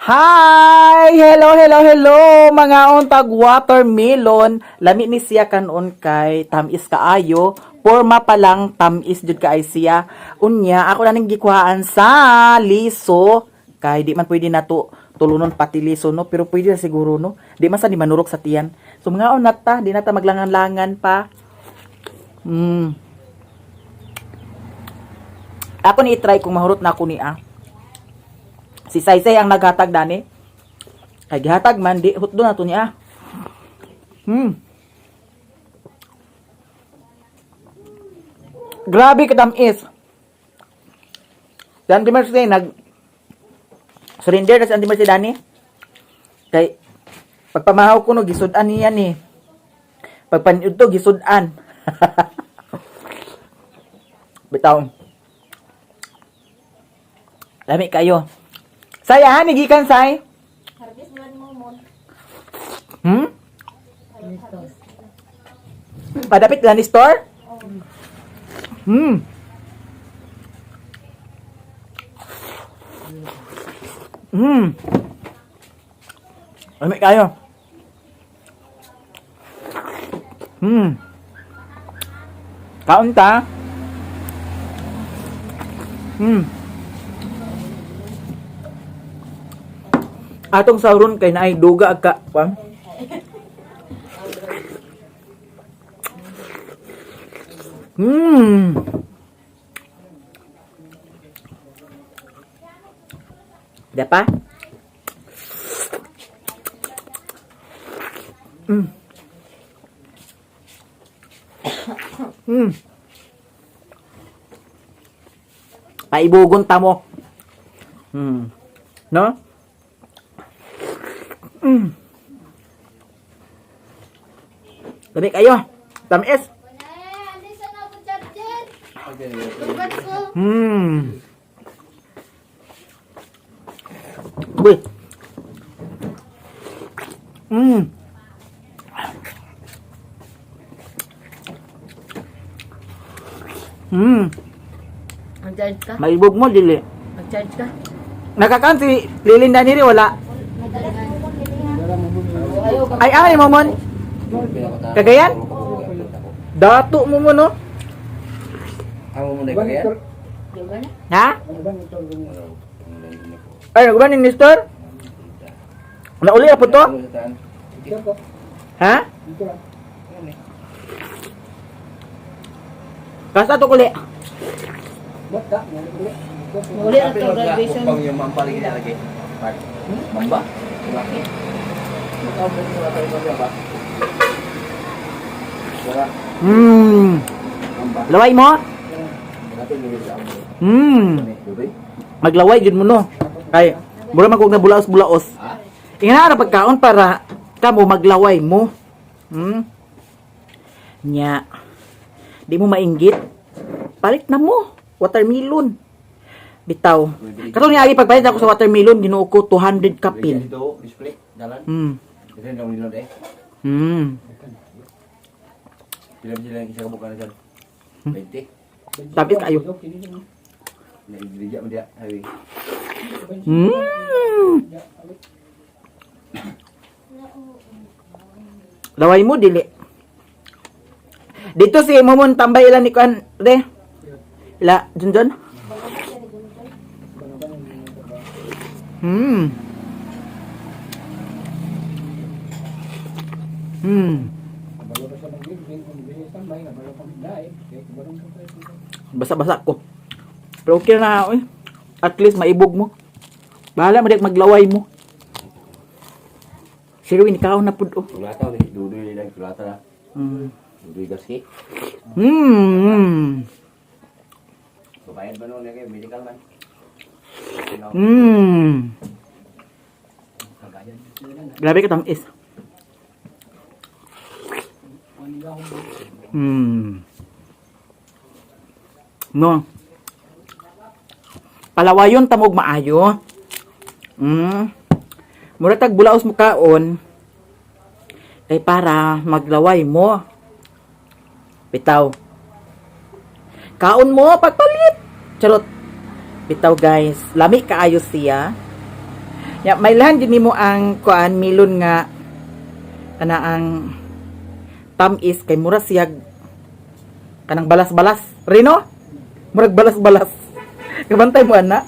Hi! Hello, hello, hello! Mga untag watermelon. Lami ni siya kanon kay tamis kaayo. Porma pa lang tamis jud kaay siya. Unya, ako na ning gikuhaan sa liso. Kay di man pwede na to tulunon pati liso, no, pero pwede na siguro, no. Di man sa di manurok sa tiyan. So mga na ta, di na ta maglangan-langan pa. Ako ni i-try kung mahurot na ako niya. Si Saysay ang naghatag dani. Kay gihatag man di hutdo na to niya. Grabe katamis. Si Auntie Mercy nag surrender na si Auntie Mercy dani. Kay pagpamahaw ko no gisud-an niya ni. Pagpaniud to gisud-an. Bitaw. Lami kayo. Say, ah, nigikan, say. Harvest man mo mo. Padapit na ni store? Lami kayo. Kaon ta. Atong sauron kay naay duga ag ka pa. Dapa? Paibugon ta mo. No? Dami kayo. Tamis. Eh, andi sa na ako charger. Lubat ko. Uy. Mag-charge ka? Maibog mo, dili. Mag-charge ka? Nakakan si Lilinda niri, wala. Ay, ay, momon. Kagayan? Dato mo mo, no? Ang mo na kagayan? Ha? Ay, nagban ni Nestor? Nauli na po to? Ha? Kasta to kuli. Muli na to graduation. Pang yung mampalagi niya lagi. Mamba? Laway mo? Maglaway jud mo, no. Kay mura man kog na bulaos-bulaos. Ingana ra pagkaon para kamo maglaway mo. Nya. Di mo mainggit. Palit na mo. Watermelon. Bitaw. Katong niagi pagpalit ako sa watermelon, Ginoo ko, 200 kapin. Dito, display, dalan. Ito yung nilod eh. Pila ba sila yung isa kabukan na dyan? 20. Tapit kayo. Naibigyan mo diya, highway. Laway mo dili. Dito si Momon tambay ilan ni kuan de. La Junjun. Basa-basa ko. Pero okay na ako eh. At least maibog mo. Bahala mo di maglaway mo. Sirwin, ikaw na pud oh. Kulata, ni Dudoy lang kulata na. Dudoy gaski. Babayad ba noon kayo? Medical man. Grabe ka tamis. No. Palawayon tamog maayo. Mura tag bulaos mo kaon. Kay para maglaway mo. Bitaw. Kaon mo pagpalit. Charot. Bitaw, guys. Lami kaayo siya. Ya, mailahan din nimo ang kuan milon nga kana ang tamis kay mura siyag kanang balas-balas. Rino? Murag balas-balas. Kabantay mo ana.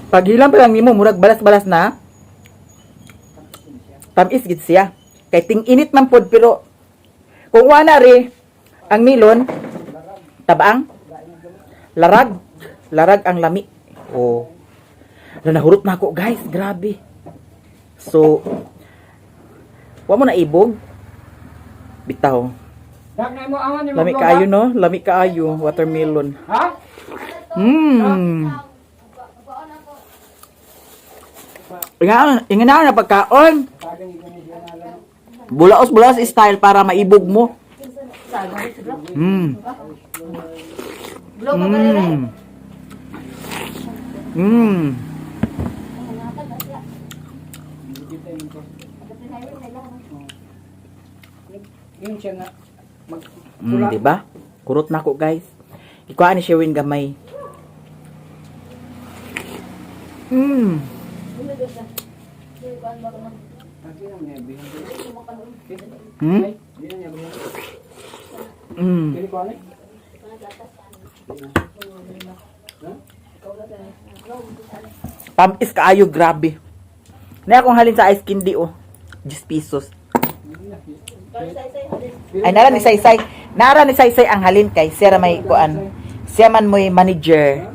Paghilam pa lang nimo murag balas-balas na. Tamis gid siya. Kay ting-init man pod, pero kung wala ri ang milon, tabaang larag, larag ang lami. Oh. Na nahurot na ako, guys, grabe. So wa mo na ibog. Bitaw. Lami kaayo, no? Lami kaayo watermelon. Ha? Inga na pagkaon. Bulaos bulaos style para maibog mo. Yun siya nga. Mag Di ba? Kurot na ako, guys. Ikuha ni Sherwin gamay. Dili ko ano? Tamis kaayo, grabe. Na akong halin sa ice candy oh. 10 pesos. Ay, nara ni Saysay. Nara ni Saysay ang halin kay siya ra may kuan. Siya man mo'y manager.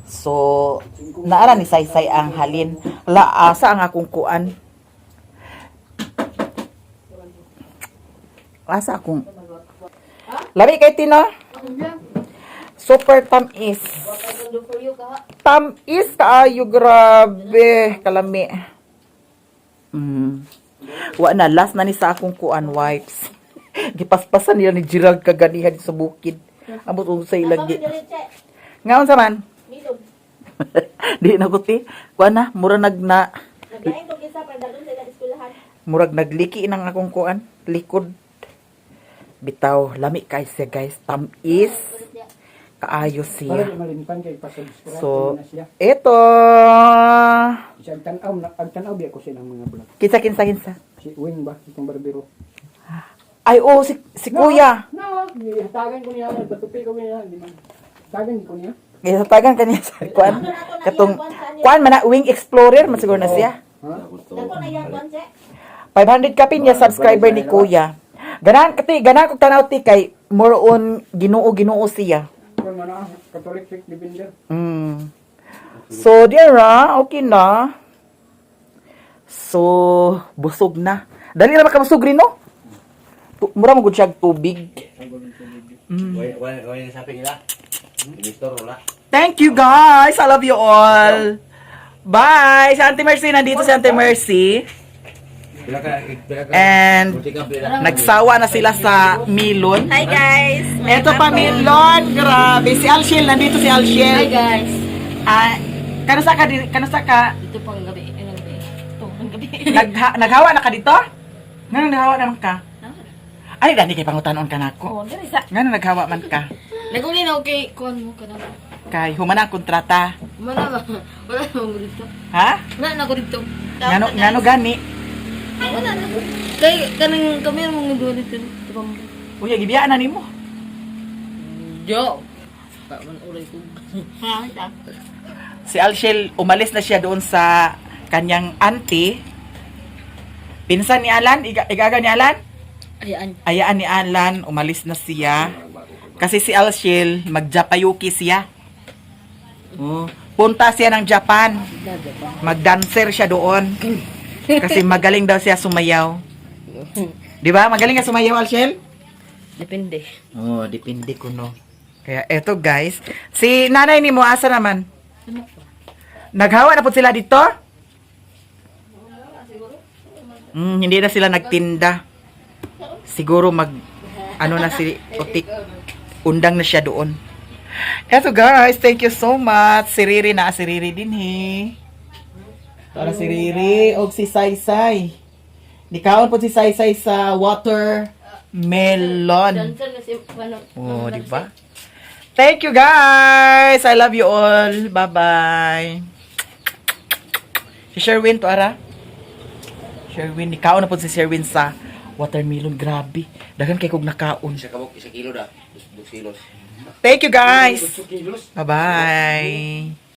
So, naara ni Saysay ang halin. La asa ang akong kuan. Asa akong. Lami kay Tino. Super tamis. Tamis kaayo, grabe. Kalami. Wa na, last na ni sa akong kuan wipes. Gipaspasan nila ni Gerald kaganihan sa bukid. Amot unsay lagi. Ngaon sa man? Milon. Di na ko ti. Kuan na, mura nag na Naglain ko kinsa para dalon sa ilang eskwelahan. Murag nagliki nang akong kuan, likod. Bitaw, lami kay siya, guys. Tamis kaayo Para siya. di malimtan kay pasubscribe So, na siya. eto. Siya ang tanaw na ang tanaw biya ko silang mga vlog. Kinsa, kinsa, kinsa? Si Wing ba itong barbero? Ay, oh, si Kuya. No, hatagan ko niya, patupi ko niya, di man. Tagan ko niya. Kaya sa tagan kaniya sa kuan. Katong kuan man na Wing Explorer man siguro na siya. Ha? Dako na iya kuan che. 500 kapin niya subscriber ni Kuya. Ganahan ka ti, ganahan kog tanaw ti kay more on Ginoo Ginoo siya. Kuan man na Catholic Faith Defender. So, dear, ah, okay na. So, busog na. Dali na makabusog rin, no? Mura mo gud siya og tubig. Wala wala wala na sabi nila. Investor wala. Thank you, guys. I love you all. Bye! Si Auntie Mercy, nandito si Auntie Mercy. Pila ka pila ka. And Buti ka pila. nagsawa na sila sa Milon. Hi guys. Eto pa Milon, grabe. Si Alshiel, nandito si Alshiel. Hi guys. Ah, kanusa ka, kanusa ka? Dito pang gabi, anong gabi? Ito pang gabi. Naghawa na ka dito? Ngano naghawa naman ka? Ay, gani kay pangutanon ka nako. Oh, diri sa. Ngano naghawa man ka? Naguli na okay kuan mo kana. Kay human ang kontrata. Wala ba? Wala na ko dito. Ha? Wala na ko dito. Ngano ngano gani? Wala na. Kay kanang kami ang mga duha dito. Ito pa mo. Uy, gibiyaan na nimo. Yo. Pa man uray ko. Ha, ita. Si Alshel, umalis na siya doon sa kanyang auntie. Pinsan ni Alan, igaga ni Alan? Ayan. Ayaan ni Alan, umalis na siya. Kasi si Alshel, mag-Japayuki siya. Oh, punta siya ng Japan. Mag-dancer siya doon. Kasi magaling daw siya sumayaw. Di ba? Magaling ka sumayaw, Alshel? Depende. Oh, depende ko no. Kaya eto guys, si nanay ni mo asa naman? Naghawa na po sila dito? Hindi na sila nagtinda. Siguro mag ano na si Otik. Undang na siya doon. Eto guys, thank you so much. Si Riri na, si Riri din he. Para si Riri og si Saysay. Nikaon po si Saysay sa watermelon. Dancer na si ano. Oh, di ba? Thank you guys. I love you all. Bye-bye. Si Sherwin to ara. Sherwin, nikaon na po si Sherwin sa watermelon. Grabe. Daghan kay kog nakaon. Isa kabuk, 1 kilo da. 2 kilos. Thank you, guys. 8 kilos. Bye-bye.